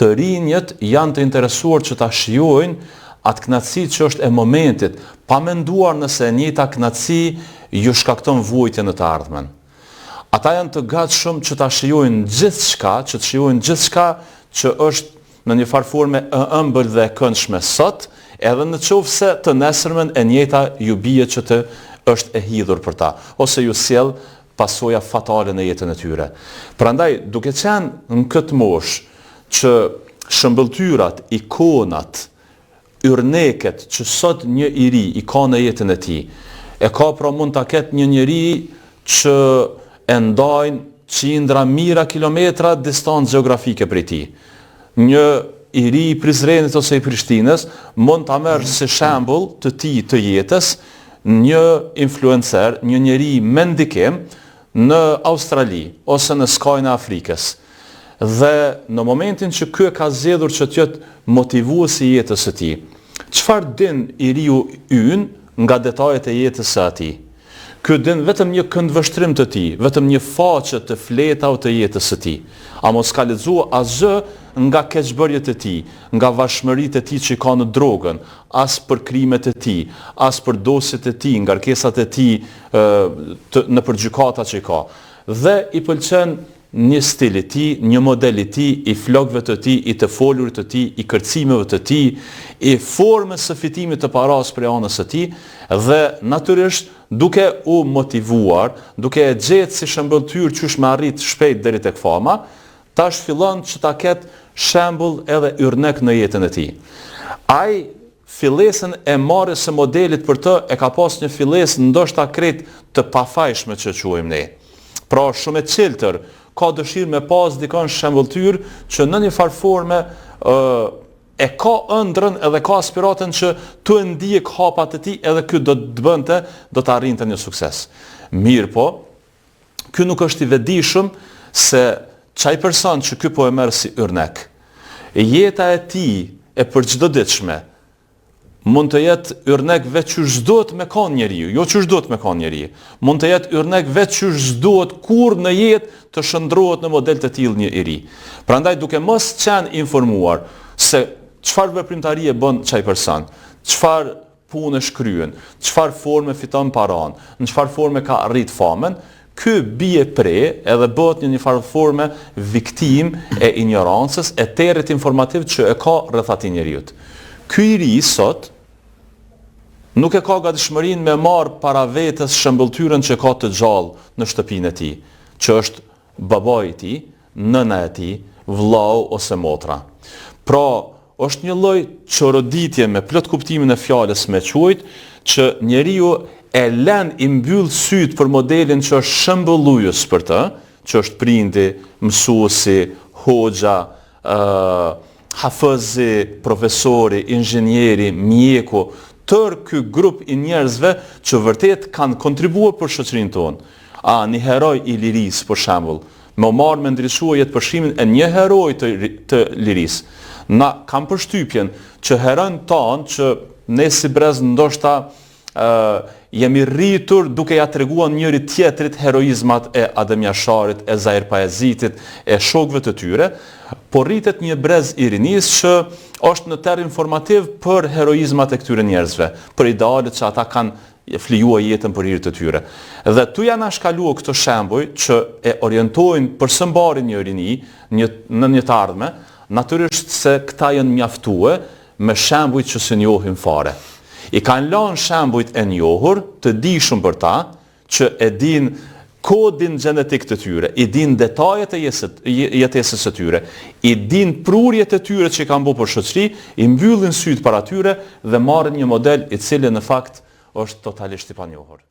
Të rinjët janë të interesuar që ta shijojnë atë kënaqësi që është e momentit, pa menduar nëse e njëjta kënaqësi ju shkakton vuajtje në të ardhmen. Ata janë të gatshëm që ta shijojnë gjithçka, që të shijojnë gjithçka që është në një farë forme e ëmbël dhe e këndshme sot, edhe në qoftë se të nesërmen e njëjta ju bie që të është e hidhur për ta, ose ju sjell pasoja fatale në jetën e tyre. Prandaj, duke qenë në këtë moshë që shëmbëlltyrat, ikonat, yrneket që sot një i ri i ka në jetën e tij, e ka pra mund ta ketë një njeri që e ndajnë qindra mijëra kilometra distancë gjeografike prej tij. Një i ri i Prizrenit ose i Prishtinës mund ta merr si shembull të tij të jetës një influencer, një njeri me ndikim në Australi ose në skajin e Afrikës. Dhe në momentin që ky e ka zgjedhur që të jetë motivuesi i jetës së tij, çfarë din i riu ynë nga detajet e jetës së atij? Ky din vetëm një këndvështrim të tij, vetëm një faqe të fletave të jetës së tij. Amo s'ka lexuar asgjë nga keqbërjet e tij, nga varshmëritë e tij që i ka në drogën, as për krimet e tij, as për dosjet e tij, ngarkesat e tij të, nëpër gjykata që i ka. Dhe i pëlqen një stil i tij, një model i tij, i flokëve të tij, i të folurit të tij, i kërcimeve të tij, i formës së fitimit të parasë prej anës së tij dhe natyrisht duke u motivuar, duke e gjetë si shëmbëlltyrë qysh me arrit shpejt deri tek fama, tash fillon që ta ketë shembull edhe yrnek në jetën e tij. Ai fillesën e marrjes së modelit për të e ka pas një fillesë ndoshta krejt të pafajshme që e quajmë ne. Pra është shumë e çiltër, ka dëshirë me pas dikon shembulltyrë që në një farë forme ë e ka ëndrrën edhe ka aspiratën që tu e ndjek hapat e tij edhe ky do të bënte, do të arrinte një sukses. Mirëpo, ky nuk është i vetëdijshëm se qaj person që ky po e merr si yrnek, jeta e tij e përçdoditshme mund të jetë yrnek veç qysh s'duhet me kanë njeriu, jo qysh duhet me kanë njeriu. Mund të jetë yrnek veç qysh s'duhet kurrë në jetë të shndërrohet në model të tillë një i ri. Prandaj duke mos qenë informuar se çfarë veprimtarie bën qaj person, çfarë punësh kryen, çfarë forme fiton paranë, në çfarë forme ka arrit famën, ky bie pre edhe bëhet në një farë forme viktimë e injorancës, e territ informativ që e ka rreth atij njeriut. Ky i ri sot nuk e ka gatishmërinë me marrë para vetes shëmbëlltyrën që ka të gjallë në shtëpinë e tij, që është babai i tij, nëna e tij, vllau ose motra. Pra, është një lloj çoroditje me plot kuptimin e fjalës me quajt, që njeriu e len i mbyll sytë për modelin që është shëmbëllyes për të, që është prindi, mësuesi, hoxha, ë hafëzi, profesori, inxhinieri, mjeku, tërë ky grup i njerëzve që vërtet kanë kontribuar për shoqërinë tonë. A, një heroj i lirisë, për shembull, me u marrë me ndriçue jetëpërshkrimin e një heroi të, të lirisë. Na kam përshtypjen që heronjtë tanë që ne si brez ndoshta ë jemi rritur duke ja treguar njëri tjetrit heroizmat e Adem Jasharit, e Zahir Pajazitit, e shokëve të tyre, po rritet një brez i rinisë që është në terr informativ për heroizmat e këtyre njerëzve, për idealet që ata kanë flijua jetën për hir të tyre. Dhe tu ja anashkalua këto shembuj që e orientojnë për së mbari një rini, një, në një të ardhme, natyrisht se këta janë mjaftue me shembuj që s'i njohin fare. I kanë lanë shembujt e njohur, të dijshëm për ta, që e dinë kodin gjenetik të tyre, i dinë detajet e jetesës së tyre, i dinë prurjet e tyre që i kanë bo për shoqëri, i mbyllin sytë para tyre dhe marrin një model i cili në fakt është totalisht i panjohur.